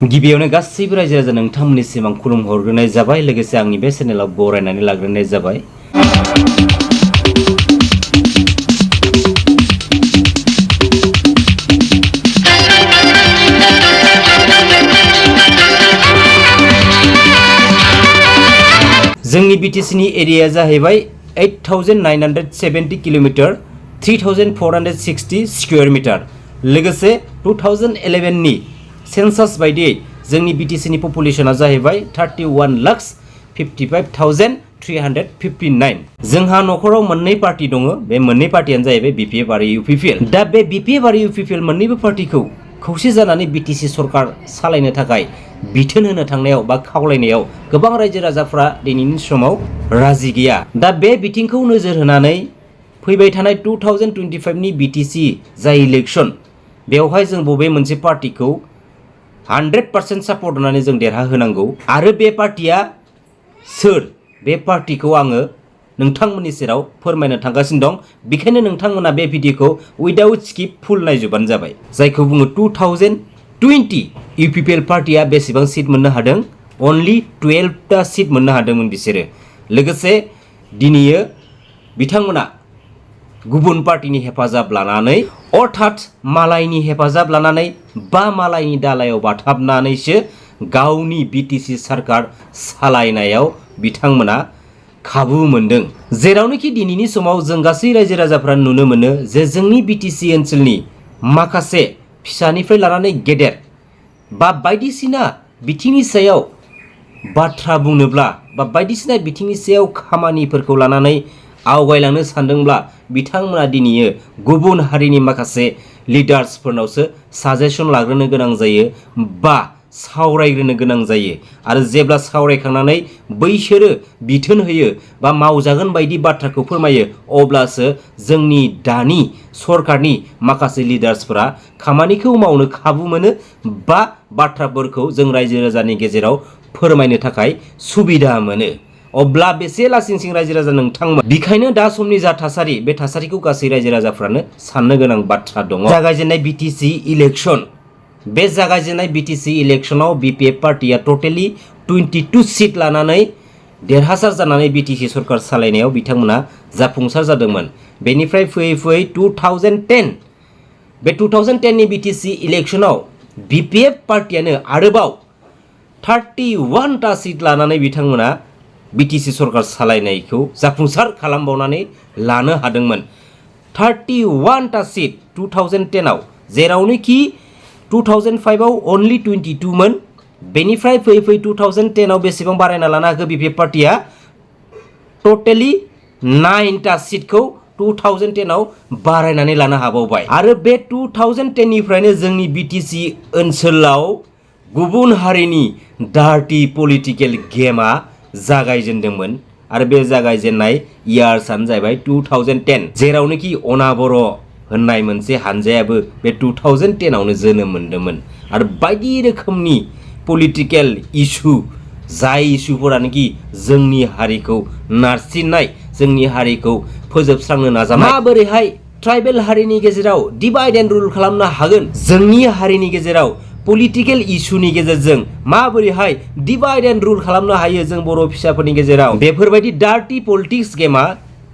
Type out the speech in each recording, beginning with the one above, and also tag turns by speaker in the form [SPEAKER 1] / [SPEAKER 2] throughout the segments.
[SPEAKER 1] गिबियावनो गासैबो रायजो राजा नोंथांमोननिसिम आं खुलुमहरग्रोनाय जाबाय लोगोसे आंनि बे चेनेलाव बरायनानै लाग्रोनाय जाबाय। जोंनि BTC नि एरिया जाहैबाय 8970 किलोमीटर 3460 स्क्वायर मीटर लोगोसे 2011 नि सेंसास बायदियै जोंनि BTC नि पपुलेशना जाहैबाय 31,55,359। जोंहा नखराव मोननै पार्टी दङ। बे मोननै पार्टीयानो जाहैबाय BPF आरो UPPL। दा बे BPF आरो UPPL मोननैबो पार्टीखौ खौसे जानानै BTC सरकार सालायनो थाखाय बिथोन होनो थांनायाव बा खावलायनायाव गोबां रायजो राजाफ्रा दिनैनि समाव राजि गैया। दा बे बिथिंखौ नोजोर होनानै फैबाय थानाय 2025 नि BTC जाय इलेक्शन बेवहाय जों बबे मोनसे पार्टीखौ 100% सापर्ट होनानै जों देरहाहोनांगौ आरो बे पार्टीया सोर बे पार्टीखौ आङो नोंथांमोननि सेराव फोरमायनो थांगासिनो दं। बेखायनो नोंथांमोना बे भिडिअखौ उइदाउट स्किप फुल नायजोबानो जाबाय। जायखौ बुङो 2020 UPPL पार्टीया बेसेबां सीट मोननो हादों? अनलि 12टा सीट मोननो हादोंमोन बिसोरो। लोगोसे दिनैयो बिथांमोना गुबुन पार्टीनि हेफाजाब लानानै अर्थात मालायनि हेफाजाब लानानै बा मालायनि दालायाव बाथाबनानैसो गावनि BTC सरकार सालायनायाव बिथांमोना खाबु मोनदों। जेरावनोखि दिनैनि समाव जों गासै रायजो राजाफ्रा नुनो मोनो जे जोंनि BTC ओनसोलनि माखासे फिसानिफ्राय लानानै गेदेर बा बायदिसिना बिथिंनि सायाव बाथ्रा बुंनोब्ला बा बायदिसिना बिथिंनि सायाव खामानिफोरखौ लानानै आवगायलांनो सानदोंब्ला बिथांमोना दिनैयो गुबुन हारिनि माखासे लिडार्सफोरनावसो साजेसन लाग्रोनो गोनां जायो बा सावरायग्रोनो गोनां जायो आरो जेब्ला सावरायखांनानै बैसोरो बिथोन होयो बा मावजागोन बायदि बाथ्राखौ फोरमायो अब्लासो जोंनि दानि सरकारनि माखासे लिडार्सफोरा खामानिखौ मावनो खाबु मोनो बा बाथ्राफोरखौ जों रायजो राजानि गेजेराव फोरमायनो थाखाय सुबिदा मोनो। अब्ला बेसे लासिंसिं रायजो राजा नोंथांमोन बेखायनो दा समनि जा थासारि बे थासारिखौ गासै रायजो राजाफ्रानो साननो गोनां बाथ्रा दङ। जागायजेननाय BTC इलेक्शन बे जागायजेननाय BTC इलेक्शनाव BPF पार्टीया टटेलि 22 सीट लानानै देरहासार जानानै BTC सरकार सालायनायाव बिथांमोना जाफुंसार जादोंमोन। बेनिफ्राय फैयै 2010 बे 2010 नि BTC इलेक्शनाव BPF पार्टीयानो आरोबाव 31टा सीट लानानै बिथांमोना BTC सरकार सालायनायखौ जाफुंसार खालामबावनानै लानो हादोंमोन। 31टा सीट 2010 आव जेरावनोखि 2005 आव अनलि 22 मोन। बेनिफ्राय फैयै 2010 आव बेसेबां बारायना लानो हाखो BPF पार्टीया टटेलि 9टा सीटखौ 2010 आव बारायनानै लानो हाबावबाय आरो बे 2010 निफ्रायनो जोंनि BTC ओनसोलाव गुबुन हारिनि डार्टी पलिटिकल गेमा जागायजेनदोंमोन आरो बे जागायजेननाय इयार्सआनो जाहैबाय 2010 जेरावनोखि अनाबर होननाय मोनसे हानजायाबो बे 2010 आवनो जोनोम मोनदोंमोन आरो बायदि रोखोमनि पलिटिकल इशु जाय इशुफोरानोखि जोंनि हारिखौ नारसिननाय जोंनि हारिखौ फोजोबस्रांनो नाजानाय माबोरैहाय ट्राइबेल हारिनि गेजेराव डिवाइड एन्ड रुल खालामनो हागोन जोंनि हारिनि गेजेराव पलिटिकल इशुनि गेजेरजों माबोरैहाय डिवाइड एन्ड रुल खालामनो हायो जों बर' फिसाफोरनि गेजेराव बेफोरबायदि डार्टी पलिटिक्स गेमा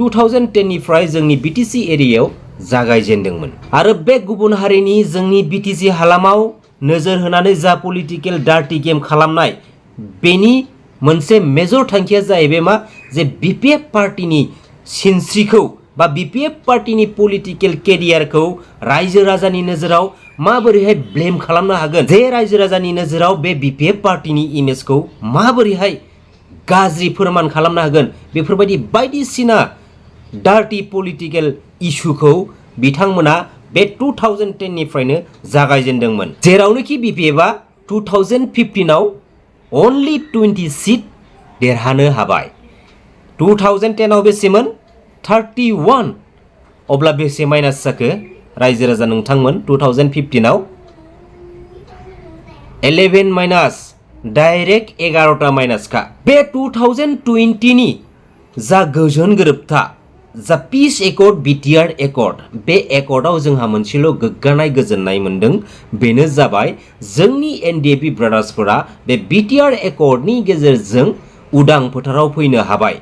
[SPEAKER 1] 2010 निफ्राय जोंनि BTC एरियायाव जागायजेनदोंमोन आरो बे गुबुन हारिनि जोंनि BTC हालामाव नोजोर होनानै जा पलिटिकल डार्टी गेम खालामनाय बेनि मोनसे मेजर थांखिया जाहैबाय मा जे BPF पार्टीनि सिनस्रिखौ बा BPF पार्टीनि पलिटिकल केरियारखौ रायजो राजानि नोजोराव माबोरैहाय ब्लेम खालामनो हागोन जे रायजो राजानि नोजोराव बे BPF पार्टीनि इमेजखौ माबोरैहाय गाज्रि फोरमान खालामनो हागोन बेफोरबायदि बायदिसिना डार्टी पलिटिकल इशुखौ बिथांमोना बे 2010 निफ्रायनो जागायजेनदोंमोन जेरावनोखि BPFआ 2015 आव अनलि 20 सीट देरहानो हाबाय। 2010 आव बेसेमोन 31 अब्ला बेसे माइनास जाखो रायजो राजा नोंथांमोन 2015 आव 11 माइनास डाइरेक्ट 11टा माइनास का बे 2020 नि जा गोजोन गोरोबथा जा पिस एकर्ड बिटिआर एकर्ड बे एकर्डआव जोंहा मोनसेल' गोग्गानाय गोजोननाय मोनदों बेनो जाबाय जोंनि एनडिएफबि ब्रादार्सफोरा बे बिटिआर एकर्डनि गेजेरजों उदां फोथाराव फैनो हाबाय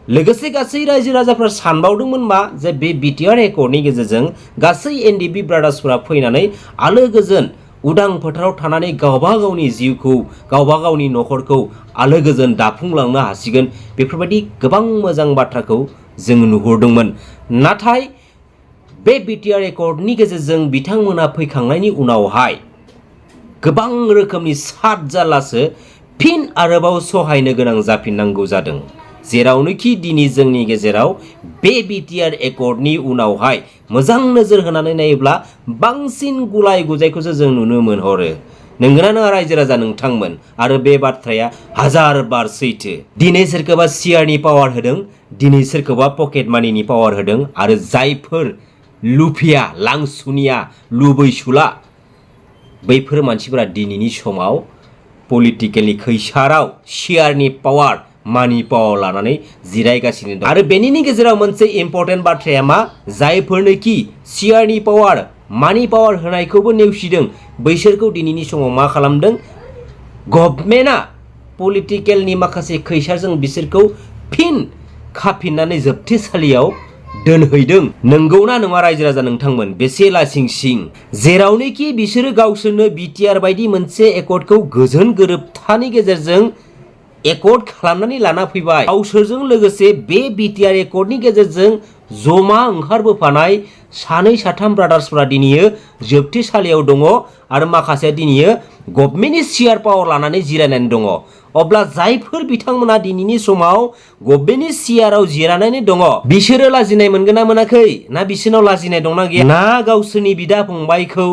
[SPEAKER 1] लोगोसे गासै रायजो राजाफ्रा सानबावदोंमोन मा जे बे बिटिआर एकर्डनि गेजेरजों गासै एनडिएफबि ब्रादार्सफोरा फैनानै आलो गोजोन उदां फोथाराव थानानै गावबा गावनि जिउखौ गावबा गावनि न'खरखौ आलो गोजोन दाफुंलांनो हासिगोन बेफोरबायदि गोबां मोजां बाथ्राखौ जों नुहुरदोंमोन नाथाय बे बिटिआर एकर्डनि गेजेरजों बिथांमोना फैखांनायनि उनावहाय गोबां रोखोमनि सात जारलासो फिन आरोबाव सहायनो गोनां जाफिननांगौ जादों जेरावनोखि दिनै जोंनि गेजेराव बे बिटिआर एकर्डनि उनावहाय मोजां नोजोर होनानै नायोब्ला बांसिन गुलाय गुजायखौसो जों नुनो मोनहरो नंगौना नङा रायजो राजा नोंथांमोन आरो बे बाथ्राया हाजार बार सैथो दिनै सोरखौबा सियारनि पावार होदों दिनै सोरखौबा पकेट मानिनि पावार होदों आरो जायफोर लुफिया लांसुनिया लुबैसुला बैफोर मानसिफोरा दिनैनि समाव पलिटिकेलनि खैसाराव सियारनि पावार मानि पावार लानानै जिरायगासिनो दं आरो बेनिनि गेजेराव मोनसे इम्पर्टेन्ट बाथ्राया मा जायफोरनोखि सियारनि पावार मानि पावार होनायखौबो नेवसिदों बैसोरखौ दिनैनि समाव मा खालामदों गभर्नमेन्टआ पलिटिकेलनि माखासे खैसारजों बिसोरखौ फिन खाफिननानै जोबथेसालियाव दोनहैदों नंगौना नङा रायजो राजा नोंथांमोन बेसे लासिं सिं जेरावनोखि बिसोरो गावसोरनो बिटिआर बायदि मोनसे एकर्डखौ गोजोन गोरोबथानि गेजेरजों एकर्ड खालामनानै लाना फैबाय गावसोरजों लोगोसे बे बिटिआर एकर्डनि गेजेरजों जमा ओंखारबोफानाय सानै साथाम ब्रादार्सफोरा दिनैयो जोबथेसालियाव दङ आरो माखासेया दिनैयो गभर्नमेन्टनि सियार पावार लानानै जिरायनानै दङ अब्ला जायफोर बिथांमोना दिनैनि समाव गभर्नमेन्टनि सियाराव जिरायनानै दङ बिसोरो लाजिनाय मोनगोन ना मोनाखै ना बिसोरनाव लाजिनाय दंना गैया ना गावसोरनि बिदा फंबायखौ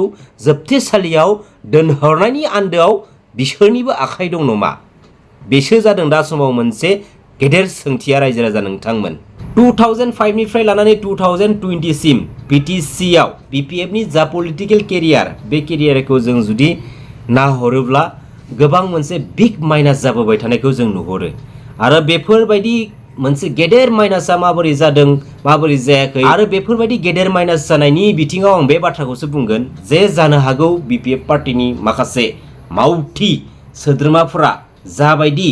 [SPEAKER 1] जोबथेसालियाव दोनहरनायनि आन्दोआव बिसोरनिबो आखाइ दं नामा बेसो जादों दा समाव मोनसे गेदेर सोंथिया रायजो राजा नोंथांमोन 2005 निफ्राय लानानै 2020 सिम BTC आव BPF नि जा पलिटिकल केरियार बे केरियारखौ जों जुदि नाहरोब्ला गोबां मोनसे बिग माइनास जाबोबाय थानायखौ जों नुहुरो आरो बेफोरबायदि मोनसे गेदेर माइनासआ माबोरै जादों माबोरै जायाखै आरो बेफोरबायदि गेदेर माइनास जानायनि बिथिङाव आं बे बाथ्राखौसो बुंगोन जे जानो हागौ BPF पार्टीनि माखासे मावथि सोद्रोमाफोरा जाबायदि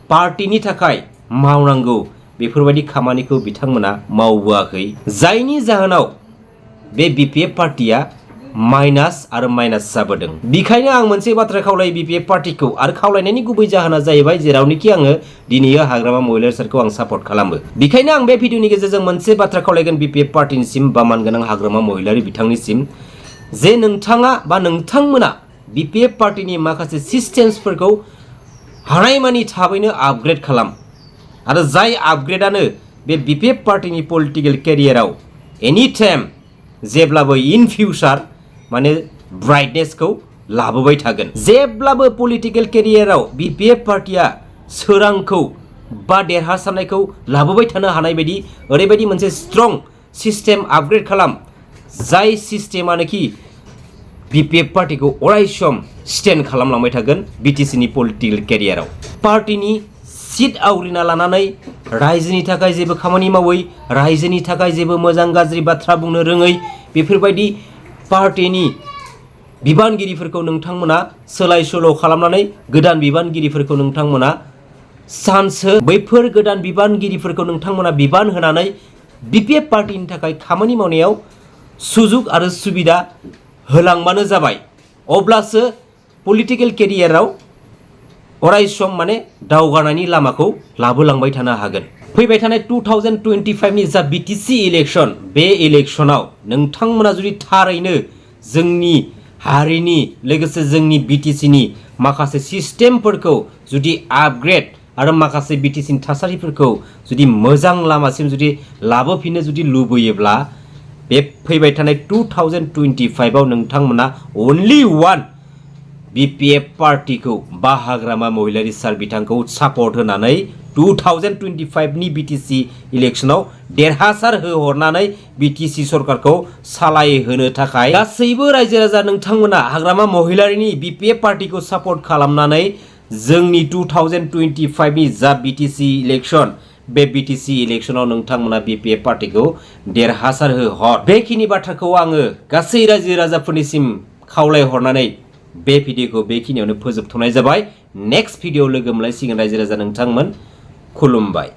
[SPEAKER 1] पार्टीनि थाखाय मावनांगौ बेफोरबायदि खामानिखौ बिथांमोना मावबोआखै जायनि जाहोनाव बे BPF पार्टीया माइनास आरो माइनास जाबोदों बेखायनो आं मोनसे बाथ्रा खावलायो BPF पार्टीखौ आरो खावलायनायनि गुबै जाहोना जाहैबाय जेरावनोखि आङो दिनैयो हाग्रामा महिला सारखौ आं सापर्ट खालामो बेखायनो आं बे भिडिअनि गेजेरजों मोनसे बाथ्रा खावलायगोन BPF पार्टीनिसिम बा मानगोनां हाग्रामा महिलारि बिथांनिसिम जे नोंथाङा बा नोंथांमोना BPF पार्टीनि माखासे सिस्टेम्सफोरखौ हानायमानि थाबैनो आपग्रेड खालाम आरो जाय आपग्रेडानो बे BPF पार्टीनि पलिटिकल केरियाराव एनि टाइम जेब्लाबो इन फिउचार माने ब्राइटनेसखौ लाबोबाय थागोन जेब्लाबो पलिटिकल केरियाराव BPF पार्टीया सोरांखौ बा देरहासारनायखौ लाबोबाय थानो हानाय बायदि ओरैबायदि मोनसे स्ट्रं सिस्टेम आपग्रेड खालाम जाय सिस्टेमानोखि BPF पार्टीखौ अराय सम स्टेन्ड खालामलांबाय थागोन BTC नि पलिटिकल केरियाराव पार्टीनि सीट आवग्रिना लानानै रायजोनि थाखाय जेबो खामानि मावै रायजोनि थाखाय जेबो मोजां गाज्रि बाथ्रा बुंनो रोङै बेफोरबायदि पार्टीनि बिबानगिरिफोरखौ नोंथांमोना सोलाय सोल' खालामनानै गोदान बिबानगिरिफोरखौ नोंथांमोना चान्स हो बैफोर गोदान बिबानगिरिफोरखौ नोंथांमोना बिबान होनानै BPF पार्टीनि थाखाय खामानि मावनायाव सुजुग आरो सुबिदा होलांबानो जाबाय अब्लासो पलिटिकल केरियाराव अराय सम माने दावगानायनि लामाखौ लाबोलांबाय थानो हागोन फैबाय थानाय 2025 नि जा BTC इलेक्शन बे इलेक्शनाव नोंथांमोना जुदि थारैनो जोंनि हारिनि लोगोसे जोंनि BTC नि माखासे सिस्टेमफोरखौ जुदि आपग्रेड आरो माखासे BTC नि थासारिफोरखौ जुदि मोजां लामासिम जुदि लाबोफिननो जुदि लुबैयोब्ला बे फैबाय थानाय 2025 आव नोंथांमोना ओनलि वन BPF पार्टीखौ बा हाग्रामा महिलारि सार बिथांखौ सापर्ट होनानै 2025 नि BTC इलेक्शनाव देरहासार होहरनानै BTC सरकारखौ सालायहोनो थाखाय गासैबो रायजो राजा नोंथांमोना हाग्रामा महिलारिनि BPF पार्टीखौ सापर्ट खालामनानै जोंनि 2025 नि जा BTC इलेक्शन बे BTC इलेक्शनाव नोंथांमोना BPF पार्टीखौ देरहासारहो बेखिनि बाथ्राखौ आङो गासै रायजो राजाफोरनिसिम खावलायहरनानै बे भिडिअखौ बेखिनियावनो फोजोबथ'नाय जाबाय। नेक्स्ट भिडिअ लोगो मोनलायसिगोन रायजो राजा नोंथांमोन। खुलुमबाय।